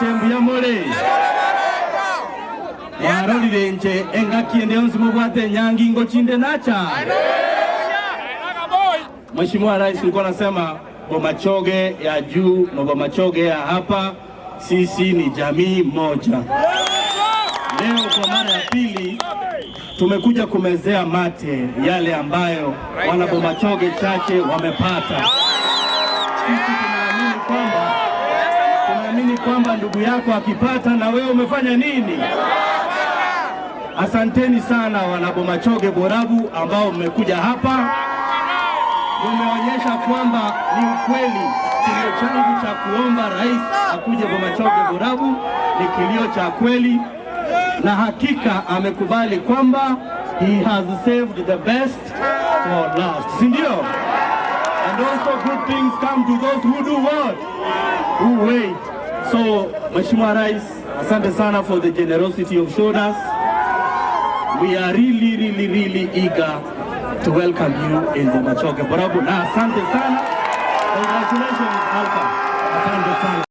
Bomachoge, mbuya more? Mwarorire nche engaki ende yonsi mobwate enyangi ngochinde nacha. Mheshimiwa Rais, ulikuwa unasema Bomachoge ya juu na Bomachoge ya hapa, sisi ni jamii moja. Leo kwa mara ya pili tumekuja kumezea mate yale ambayo wana Bomachoge chache wamepata. Sisi tunaamini kwamba ndugu yako akipata na wewe umefanya nini? Asanteni sana wana Bomachoge Borabu ambao mmekuja hapa, mumeonyesha kwamba ni ukweli kilio changu cha kuomba rais akuje Bomachoge Borabu ni kilio cha kweli, na hakika amekubali kwamba he has saved the best for last, si ndio? And also good things come to those who do what? Who wait. So, Mheshimiwa Rais, asante sana for the generosity you've showed us. We are really, really, really eager to welcome you in Bomachoge Borabu. Na asante sana. Congratulations, Alpha. Asante sana.